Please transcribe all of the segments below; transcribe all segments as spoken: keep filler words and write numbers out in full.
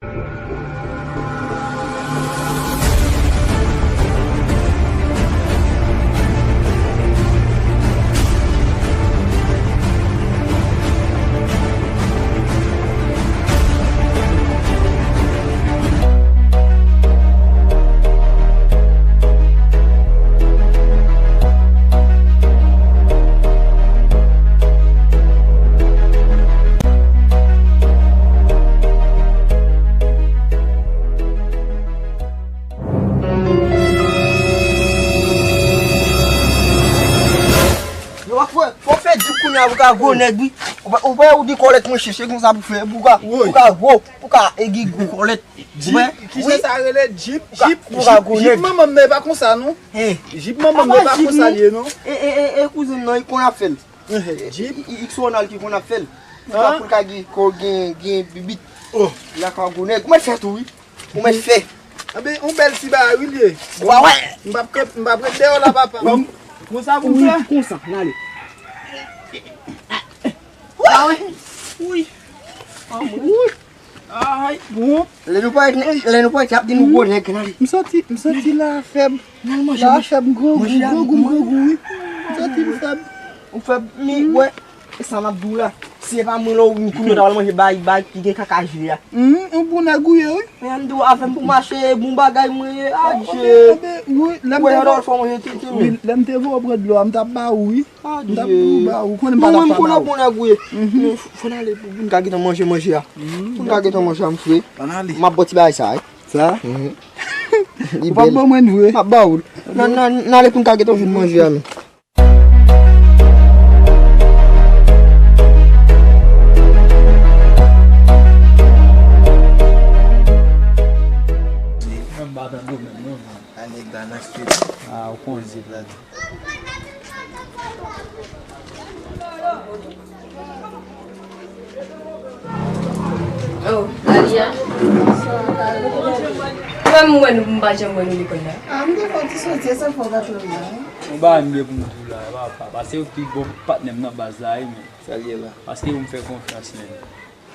Yo, wè, fò, fò w fè djip kounye a pou w ka gwo nèg, wi. Ou pa, ou pa, ou gen kòlèt mwen chèche konsa pou fè, pou w ka, pou w ka gwo, pou w ka egi gwo kòlèt. Ou wè? Djip? Kisa sa rele djip? Djip, djip manman m nan, e pa konsa, non. Djip manman m nan, e pa konsa li ye, non. E, e, e, e, kouzen m nan, li konn ap fè l. Djip? X Ronald ki konn ap fè l. Pou l ka, pou l ka gen, gen, gen bibit. Oh. Lakay gwo nèg. Ou mèt fè tou, wi. Ou mèt fè. Anben, yon bèl ti bagay, wi, li ye. Ou pa wè? M p ap kanpe, m p ap ret deyò la, papa. Bon, konsa pou m fè? Wi, konsa, n ale. Ah, wi. Wi. Ah, wi. Ay, bon. Lè nou parèt, lè nou parèt, y ap di nou gwo nèg, n ale. M santi, m santi la fèb. N al manje, la fèb, gwo gou, gwo gou, gwo gou, wi. M santi m fèb. Ou fèb, men, wè. E sa m ap di w la. Si se pa mwen la, ou kounye w ta pral manje bay, bay ki gen kaka jwe a. Hum, yon bon nèg ou ye, wi. Men ann di w avè m pou mache, bon bagay mwen ye, adje. Wi, lè m te voye w pran dlo a, m t ap ba ou, wi. M t ap ba ou, konnen m pa t ap ba ou. Bon nèg ou ye. Men fò n ale pou n ka gentan manje manje a. Pou n ka gentan manje a, m fre. M ap ba w ti bagay sa, wi. Sa? Ou p ap ban mwen vre. M ap ba ou l. N ale pou n ka gentan fin manje a, men. Mwen m pa tande w menm non. A nèg la nan street. Ah, ou konnen. Oh, Alia. Mwen m wè nou, m pa janm wè nou lekòl la. Ah, m te fè yon ti soti, e sa fè w pa twò la. Yon bagay m gen pou m di w la, papa. Pase ou pi bon patnè m nan baz la, wi, men. Sa l ye la? Paske ou m fè konfyans, men.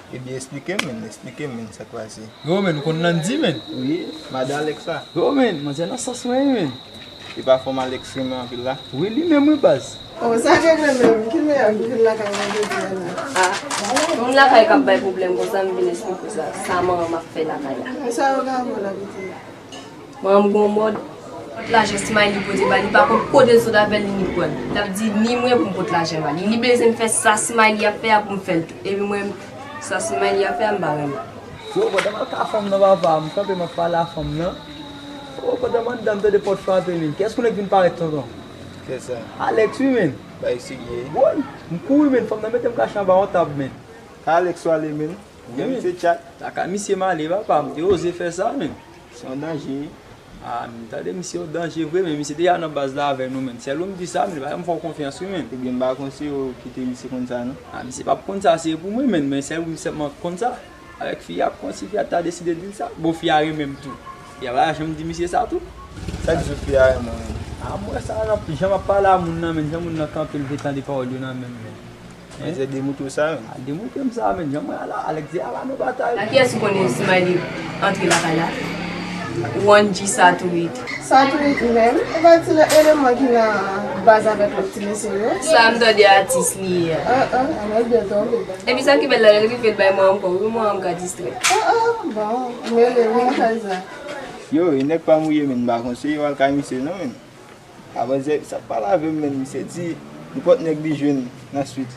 Ebyen, esplike m, men, esplike m, men, sa k pase. Yo, men, ou konn Landy, men? Wi, madan Alex la. Yo, men, manzè nan sans mwen, men. E pa fanm Alex renmen anpil la? Wi, li menm, wi, baz. Oh, sa k regle menm? Ki lè ki vin lakay mwen jodi a la? Ah, moun lakay k ap bay pwoblèm konsa, m vin esplike w sa, sa manman m ap fè lakay la. Sa yo ka vin la, pitit? Manman m gon mòd, pot lajan Smiley pote ba li, li pa konn kote l sot avè l, li ni pran l. L ap di ni mwen pou m pot lajan ba li. Li bezwen m fè sa Smiley ap fè a pou m fè l tou. Epi mwen, sa Smiley ap fè a, m pa renmen. Yo, pandan m al ka fanm nan, papa, m kanpe, m ap pale a fanm nan. Oh, pandan m anndan, m tande pòt frape, men. Kiyès konnen k vin parèt, tonton? Kiyès sa? Alex, wi, men. Bay serye. Woy, m kouri, men. Fanm nan mete m kache anba yon tab, men. Ka Alex ou ale, men? Wi, men. Misye tchat. Lakay misye m ale, papa, m te oze fè sa, men. Se yon danje. Ah, m tande misye yon danje vre, men misye deja nan baz la avè nou, men. Sèl ou m di sa, men li pa janm fè w konfyans, wi, men. Ebyen, m pa konseye w kite misye konn sa, non. Ah, misye p ap konn sa, se pou mwen, men, men sèl ou m sèlman konn sa. Avèk fi a, kòmsi fi a ta deside di l sa. Bon, fi a renmen m tou. Fi a pa janm di misye sa tou. Sa k di fi a renmen w, men? Ah, m wè sa nan jan m ap pale a moun nan, men, jan moun nan kanpe, l vle tande pawòl yo nan men m, men. Hein? Manzè demontre w sa menm. Al demontre m sa menm. Jan mwen ala, Alex di ala nou batay. A kiyès ou konnen Smiley antre lakay la? One G Saturit. Saturit menm? E pa ti eleman ki nan baz avèk lòt ti mesye yo? Sa m tande atis li ye a. Ah, ah, ann al byen tonbe. Epi sa ki bèl la, l rive l bay mwen ankò, wi, mwen an m ka distrè. Ah, ah, bon, mele, mwen nan kay sa. Yo, e nèg pa m ou ye menm, m pa konseye w al kay misye non menm. Avanzè sa k pale avè m menm, misye di nenpòt nèg li jwenn nan street,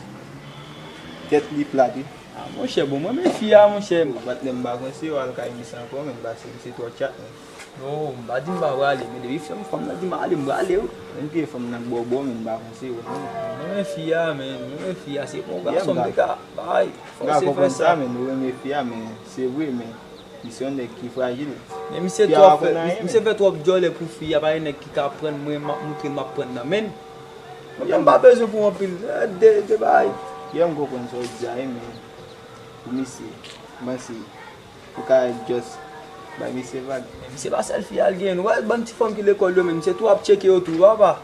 tèt li plat wi. Ah, monchè, bon, mwen renmen fi a, monchè. Yo, patnè m, m pa konseye w al kay misye ankò menm, paske misye twò tchat menm. Non, m pa di m pa prale, men depi fanm, fanm nan di m ale, m prale wi. Menm ke fanm nan bòbò, men m pa konseye w non. Mwen renmen fi a, men, mwen renmen fi a, se pa yon gason m te ka bay fòse fè sa. M ka konprann sa, men ou renmen fi a, men se vre, men Misye yon nèg ki frajil. Men misye twò fè, misye fè twòp djòlè pou fi a, pa gen nèg ki ka prann mwen, m ap moutre l, m ap prann nan men l. Mwen menm m pa bezwen pou anpil, eh, de, de bagay. Yeah, m konprann sa w di a wi, men pou misye, m panse ou ka just bay misye vag. Men misye pa sèl fi a l genyen, nou wè bann ti fanm ki lekòl yo menm, misye tou ap tcheke yo tou, papa.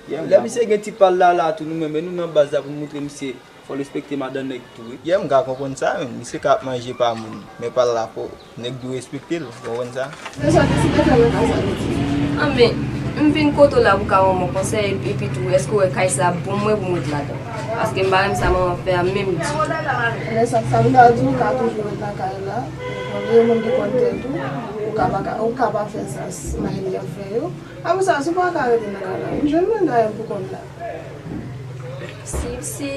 Lè misye gen ti pa l la, la tou, nou menm, men nou nan baz la pou n moutre misye. Fò l respekte madan nèg tou, wi. Yeah, m ka konprann sa, men misye ka ap manje pa moun, men pa l la fò nèg dwe respekte l, ou konprann sa? Men sa w deside fè mwen fè sa, pitit. Anben, m vin kote w la pou ka ban w konsèy, epi tou, èske w wè kay sa bon mwen pou m ret ladan? Paske m pa renmen sa manman fè a menm ditou. Men sa, sa m ta di w, ou ka toujou ret nan kay la. Ou gen moun ki konn tèt ou, ou ka pa ka, ou ka pa fè sa s-, mari m t ap fè yo. Apre sa, si w pa ka rete nan kay la, m jwenn mwen dayè m pou kont la. Si, si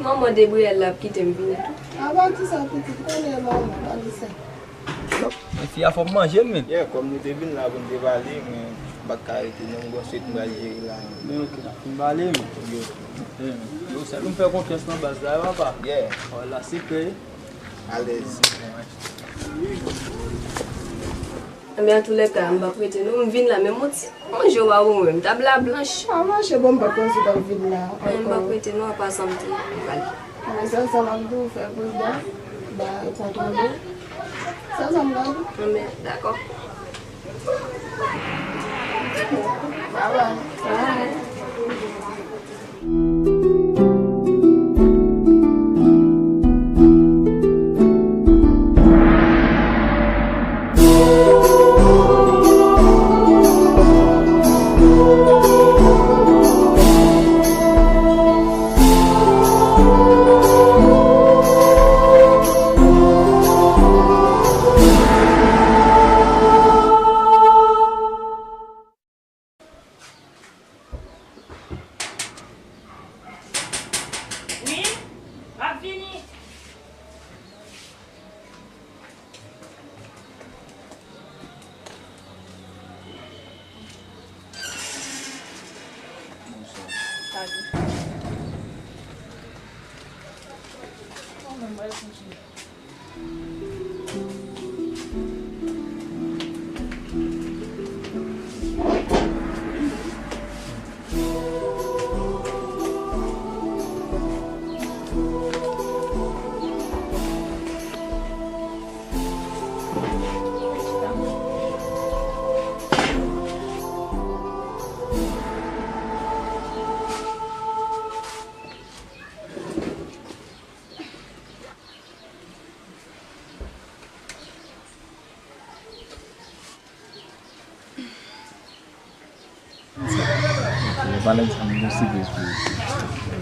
manman debriye l, l ap kite m vini tou. A pa di sa, pitit, konnen manman, pa di sa. Men fi a fò m manje l, men. Yeah, kòm nou te vin la pou n te pale, men m pa t ka rete non, m gon sèt m pral jere la. Men ok, n ap fin pale, men. Yo, sèl ou m fè konfyans nan baz la, papa. Yeah. Wala, sekrè. Alèz. Enben, antoulèka, m p ap rete non, m vin la, men m on ti manje w a ou menm, tab la blanch. A mache, bon, m pa t konn si w t ap vin la ankò. M p ap rete non, apa sa m te pral. Men sèl sa m ap di w, fè pridan, bay kontwole. Sèl sa m ka di w. Enben, dakò. Bye bye. Bye. Wi, m ap vini. Bonswa. Salut. Mwen menm, mwen kontinye. Valentine, m gen yon sipriz pou ou.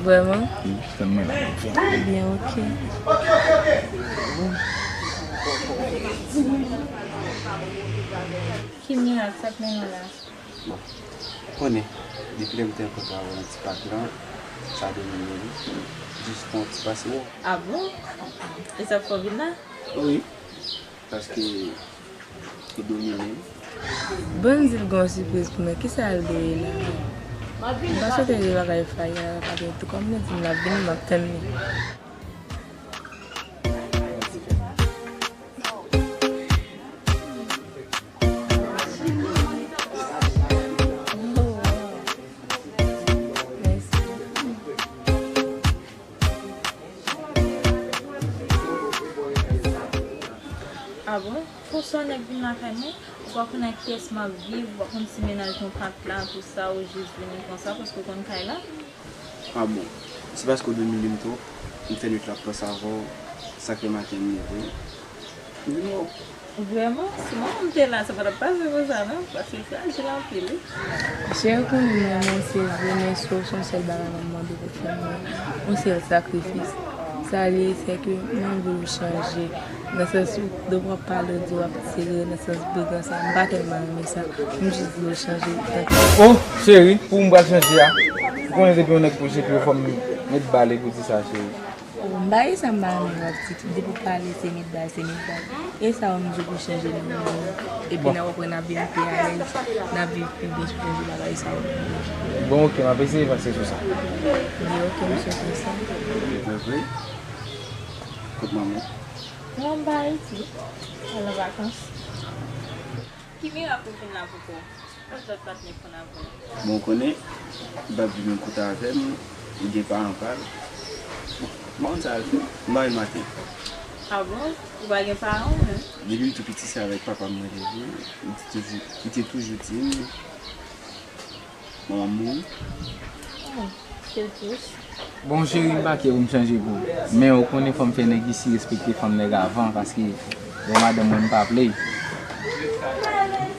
Vrèman? Wi, tann mwen la. Ebyen, ok. Ki mirak sa k mennen w la? Bon, ou konnen, depi lè m te rankontre avè w nan ti pak lan, sa domine m, wi. Jis fè yon ti pase wè w. A bon? E sa k fè w vin la? Wi, paske li domine m. Bon, di l gen yon sipriz pou mwen. Kisa l dwe la? M pa swete gen bagay faya, pa gen tou kòm li di m l ap vini, m ap tann li. A bon? Pou sa nèg vin lakay mwen, ou pa konn ak kiyès m ap viv, ou pa konn si mennaj mwen pa t la, tou sa, ou jis vini konsa, paske ou konn kay la? A bon? Se paske w domine m twòp, m fè nwit la ap panse avè w, sa k fè maten m leve, m vin wè w. Vrèman, si manman m te la, sa pa t ap pase konsa non, paske l frajil anpil wi. Cheri, ou konnen m renmen w se vre, men si w se yon sèl bagay m ap mande w pou fè m, yon sèl sakrifis. Sa l ye, se ke m anvi w chanje. Nan sans ou, depi w ap pale, ou di w ap sere, nan sans brigan sa, m pa tèlman renmen sa. M jis vle w chanje tankou. O, cheri, pou m pral chanje a? Ou konnen depi yon nèg pwoche pi w, fò m met bale pou di sa, cheri. O, m pa gen sa m pa renmen w ap di tou. Depi w pale, se met bal, se met bal. E sa w m di w pou chanje nan men w. Epi n ap reprann ap viv pi alèz, n ap viv pi byen sou chanje bagay sa w. Bon, ok, m ap eseye panse sou sa. Ebyen, ok, m swete w sa. Vre, vre? Kot manman w? Manman m pa Ayiti. Al nan vakans. Ki mirak ou vin la pou kò w? Kot lòt patnè konn avè w? Bon, ou konnen, li p ap viv menm kote avè m, li gen paran pa l. Bon, m pa konn sa l fè. M pa wè l maten. A bon? Ou pa gen paran w menm? Depi m tou piti, se avèk papa m mwen te viv. Li te toujou, li te toujou di m, manman m mouri. Oh. Bon, cheri, m pa kè pou m chanje pou ou. Men ou konnen fò m fè nèg isi respekte fanm nèg avan, paske bon madanm mwen m pa play.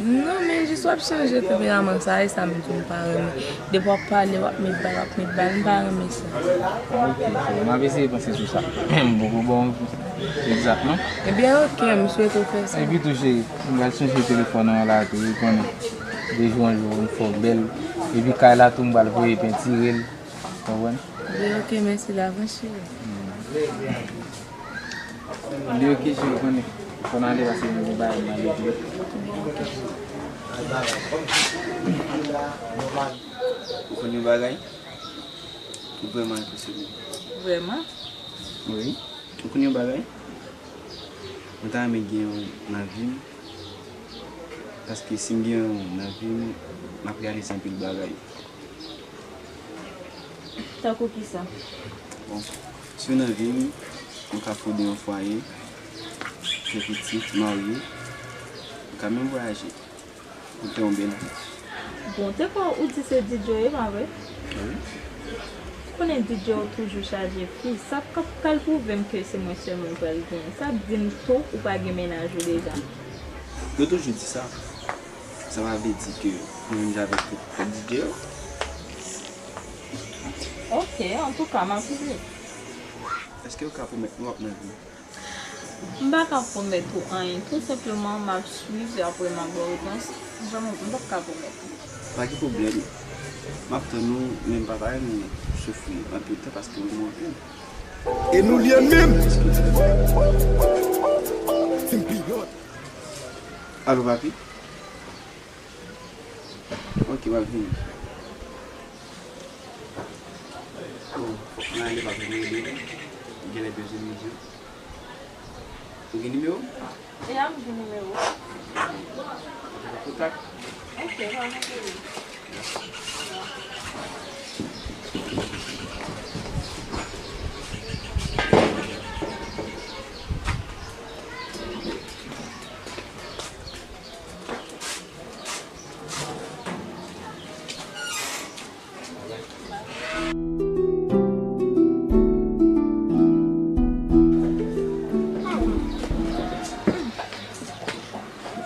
Non, men jis w ap chanje tanperaman sa, e sa m di w m pa renmen. Depi w ap pale, w ap met bal, w ap met bal, m pa renmen sa. Ok, cheri, m ap eseye panse sou sa. M poko ba w egzak, non? Ebyen, ok, m swete w fè sa. Epi tou, cheri, m pral chanje telefòn nan la tou, ou konnen. De jou an jou, m fè w bèl. Epi kay la tou, m pral voye pentire l. Konprann? Li ok, mèsi davans, cheri. Li ok, cheri, konnen. Fò n ale paske m gen bagay m ale tou. Ou konn yon bagay? Ou vrèman enpresyonnen. Vrèman? Wi. Ou konn yon bagay? Mwen ta renmen gen yon nan vi m. Paske si m gen yon nan vi m, m ap reyalize anpil bagay. Tankou kisa? Bon, si w nan vi m, ou ka fonde yon fwaye, fè pitit, marye, ou ka menm vwayaje. Ou te yon bèl vi. Bon, te kwè ou di se D J w ye, pa vre? Wi. Ou konnen D J w toujou chaje fi. Sa k ap pral pwouve m ke se mwen sèlman l pral genyen. Sa k di m tou ou pa gen mennaj ou deja? Yo toujou di sa. Sa pa vle di ke mwen menm jan avèk tout, tout D J yo. Ok, antouka, m ap swiv. Èske ou ka pwomèt mwen w ap nan vi m? M pa ka pwomèt ou anyen. Tou senpleman, m ap swiv e apre m ap ba w repons. Vrèman, m p ap ka pwomèt ou. Pa gen pwoblèm. M ap tann ou, men m pa ta renmen soufri anpil tan paske ou renmen anpil. E nou liye menm. Alo, papi? Ok, m ap vini. Bon, mwen ale, papi, mwen rele ou. M genlè bezwen nou di. Ou gen nimewo m? Ya, m gen nimewo w. Kontak. Ok, pa gen pwoblèm.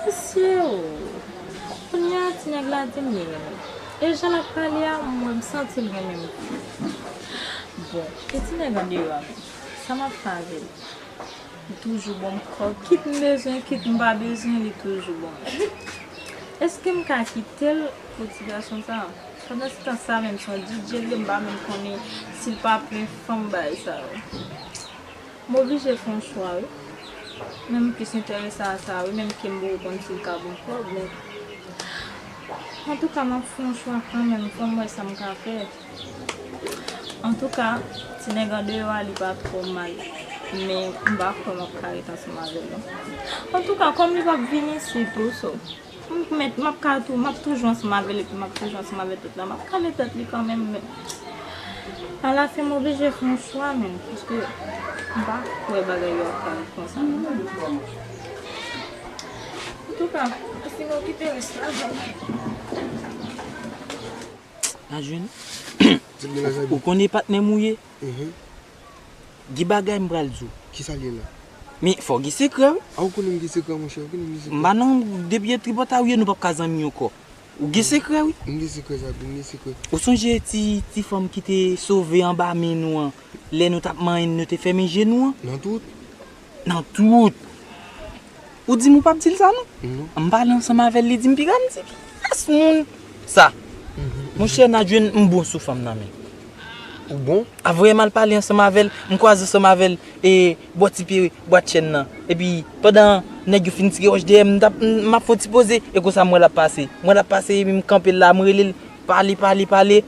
Mesye o! Kounye a, ti nèg la di m li renmen m. E jan l ap pale a, m wè m santi l renmen m. Bon, e ti nèg andeyò a menm, sa m ap fè avè l? Li toujou ban m kòb, kit m bezwen, kit m pa bezwen, li toujou ban m. Èske m ka kite l pou ti gason sa a? Pandan se tan sa menm, se yon D J l ye, m pa menm konnen si l pa plen fanm bagay sa yo. M oblije fè yon chwa, wi. Men m plis enterese a sa, wi, menm ke m poko konn si l ka ban m kòb, men antouka, m ap fè yon chwa kanmenm, fò m wè sa m ka fè. Antouka, ti nèg andeyò a, li pa twò mal, men m pa kwè m ap ka ret ansanm avè l, non. Antouka, kòm li p ap vin isit tou, so, m mèt, m ap ka tou, m ap toujou ansanm avè l, epi m ap toujou ansanm avè tèt la, m ap kale tèt li kanmenm, men alafen, m oblije fè yon chwa, men, paske m pa kwè bagay yo ap ka ret konsa, non. Antouka, sinon, kite rès la avè m. Najwen, ou konnen patnè m ou ye? Mhm. Gen bagay m pral di w. Kisa l ye la? Men fò w gen sekrè, wi. A, ou konnen m gen sekrè, monchè, ou konnen m gen sekrè. M pa nan, depi e tripotay ou ye, nou p ap ka zanmi ankò. Ou gen sekrè, wi. M gen sekrè, Zabi, m gen sekrè. Ou sonje ti, ti fanm ki te sove anba men nou an, lè nou t ap manyen, nou te fèmen je nou an? Nan tout. Nan tout. Ou di m ou p ap di l sa, non? Non. M pale ansanm avè l, li di m piga, m di, "Pyès moun sa." Mhm. Monchè, Najwen, m bon sou fanm nan, men. Ou bon? Apre m al pale ansanm avè l, m kwaze ansanm avè l, e, bò ti pye bwat chèn nan. Epi, pandan nèg yo fin tire wòch dèyè m, m t ap, m, m ap fè yon ti poze, e konsa m wè l ap pase. M wè l ap pase, epi m kanpe la, m rele l, pale, pale, pale.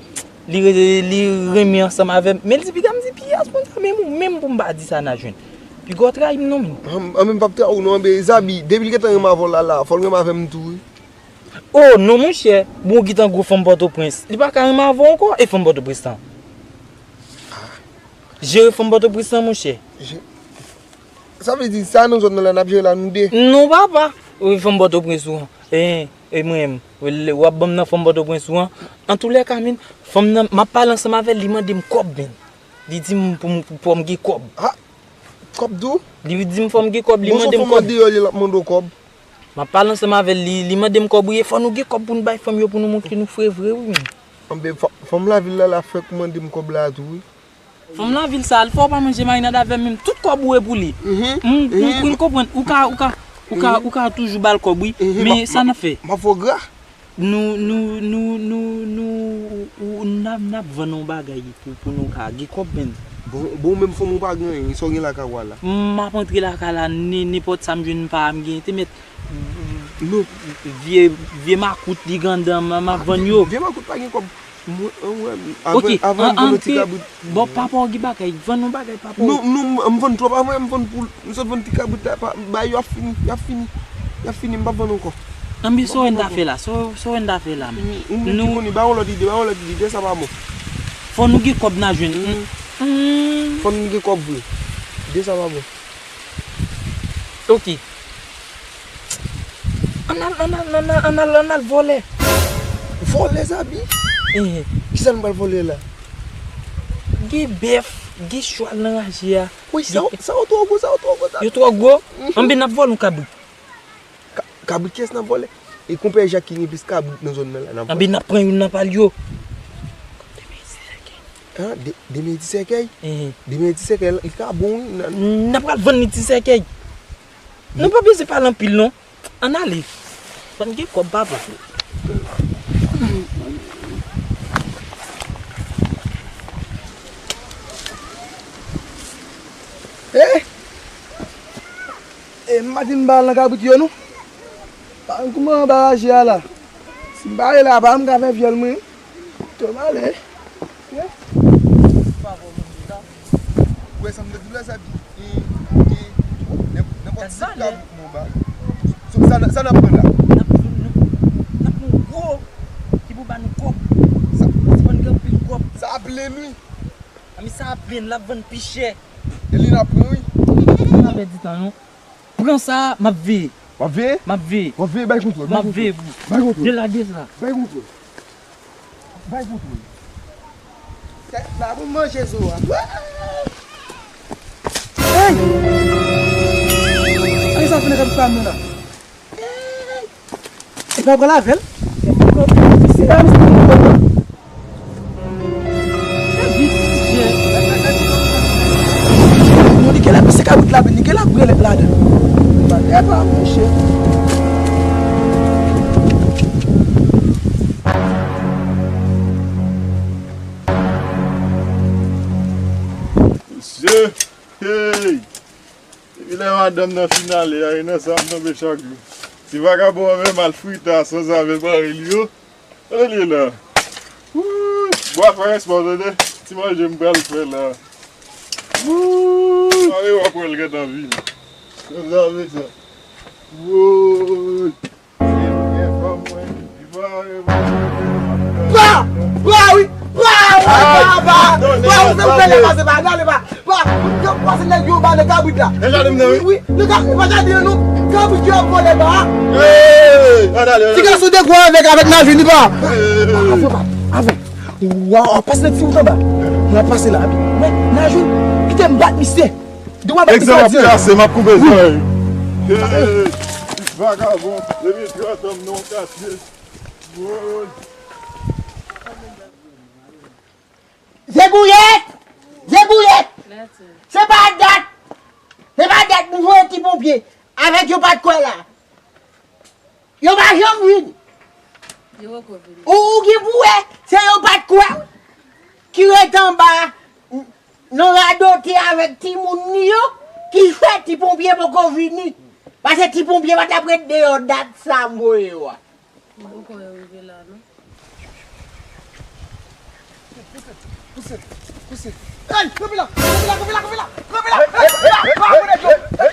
Li re-, li renmen ansanm avè m. Men l di piga, m di, "Pyès moun sa, menm ou menm pou m pa di sa, Najwen. Piga w trayi m non, men." An, an, men m p ap trayi w non, men Zabi, depi l gentan renmen avè w la, la, fò l renmen avè m tou, wi. O, non, monchè. Bon, ou gentan gwo fanm Pòtoprens. Li pa ka renmen avè w ankò, e fanm Pòtoprens lan. Jere fanm Pòtoprens lan, monchè. Je-, sa vle di, sa nan zòn nan la, n ap jere la, nou de. Non, papa. Wi, fanm Pòtoprens ou an. E, E mwen menm, w ap ban m nan fanm Pòtoprens ou an. Antoulèka, men, fanm nan, m ap pale ansanm avè l, li mande m kòb, men. Li di m pou m, pou m gen kòb. Ha! Kòb tou? Li di m fò m gen kòb, li mande m kòb. Bon, se fanm andeyò li, l ap mande w kòb. M ap pale ansanm avè l, li, li mande m kòb, wi, e fò nou gen kòb pou nou bay fanm yo, pou nou montre nou fre vre, wi, men. Anben, fanm lavil la, la fèk mande m kòb la tou, wi. Fanm lavil sa, l fè w pa manje marinad avè m menm, tout kòb ou e pou li. M, m, m konprann, ou ka, ou ka, ou ka, ou ka toujou ba l kòb, wi, men sa n ap fè? M ap fè w gra. Nou, nou, nou, nou, nou, ou, n ap, n ap vann yon bagay pou, pou nou ka gen kòb, men. Bon, bon, ou menm fanm ou pa gen anyen, sa w gen lakay ou a la? M ap antre lakay la, ne, nenpòt sa m jwenn pa m gen, te mèt. Non. Vye, vye makout, ligandan, m, m ap vann yo. Vye makout pa gen kòb. Mwen, mwen, avan, avan m vann yon ti kabrit. Bon, papa w gen bagay, vann yon bagay, papa w. Non, non, m, m vann twòp, avan m vann poul. M sot vann ti kabrit la, pa, bay yo ap fini, y ap fini, y ap fini, m p ap vann ankò. Anben, sa w wè n ta fè la, sa w, sa w wè n ta fè la, men. Ou menm ki konnen, ba yon lòt ide, ba yon lòt ide, de sa pa bon. Fò nou gen kòb n a jwenn. Fò nou gen kòb vre. De sa pa bon. Ok. Ann al, ann al, ann al, ann al, ann al vòlè. Vòlè, Zabi? Kisa nou pral vòlè la? Gen bèf, gen chwal nan raje a. Wi, sa yo, sa yo twò gwo, sa yo twò gwo, sa. Yo twò gwo? Anben, n ap vòlè yon kabrit. Ka-, kabrit kiyès n ap vòlè? E konpè Jak ki gen plis kabrit nan zòn nan la, n ap vòlè. Anben, n ap pran youn nan pa l yo. Demen e ti sèkèy. Demen e ti sèkèy? Demen e ti sèkèy, li ka bon, wi. N ap pral vann li ti sèkèy. Nou pa bezwen pale anpil, non. Ann ale. Fò n gen kòb, papa. E, e, m pa di m pa al nan kabrit yo, non. Pa kouman anba raje a la. Si m pa rele apa, m ka fè vyòl mwen. Tou m ale. Ou wè sa m te di w la, Zabi? E, e, nenpòt ti kabrit mwen ba. Sa, sa n ap pran la? N ap pran yon gwo ki pou ba nou kòb. Sa, si pa n gen anpil kòb. Sa a plen, wi. Ami, sa a plen, l ap vann pi chè. E li n ap pran, wi. Pa pèdi tan, non. Pran sa, m ap veye. W ap veye? M ap veye. W ap veye, bay kontwòl. M ap veye pou. Bay kontwòl. Delage sa. Bay kontwòl. Bay kontwòl. Tèt la pou manje zo a. Hey! Ay, sa fè nan kab pa mwen la. Hey! E pa pral avè l. Se pa misye ki pran. Fè vit, Jè. Non, li genlè pase kabrit la, li genlè ap rele ladan. Bagay pa mouche. Mesye, hey! Depi lè madanm nan fin ale a, e nan sa m tonbe chak jou. Ti vagabon an menm al frita san zave bare li yo. Tande li la. Wouy! Bwa fè respè w tande. Ti manje m pral fè la. Wouy! Pare w ap wè l gentan vini. San zave sa. Wouy! Ba! Ba wi! Ba! Ba! Ba! Ba! Ou fè m fè lè pase ba! Nan lè ba! Ba! Yo pase nèg yo ba nan kabrit la! Wi, wi! Nan kabrit pa gade yo non! Kabrit yo ap vòlè ba! Ti gason de gwo avèk, avèk Najou ni ba! Avè, avè! Waw, pase nan ti wout anba! Mwen ap pase la, wi! Najou, kite m bat misye! Egzanp ap kase, m ap koupe zòrèy. Hey, vagabon, depi trant an m nan yon katye. Woy. Zegouyèt! Zegouyèt! Se pa dat! Se pa dat nou voye ti ponpye avèk yo pa t kwè la. Yo pa janm vini. Yo poko vini. Ou, ou gen pou wè, se yo pa t kwè ki ret anba nan radote avèk timoun li yo ki fè ti ponpye poko vini. Paske ti ponpye pa t ap ret deyò dat sa m voye yo a. Yo poko yo rive la non. Pouse, pouse, pouse. Hey, kanpe la, kanpe la, kanpe la, kanpe la, kanpe la. Hey, hey, hey, hey, hey, hey, hey.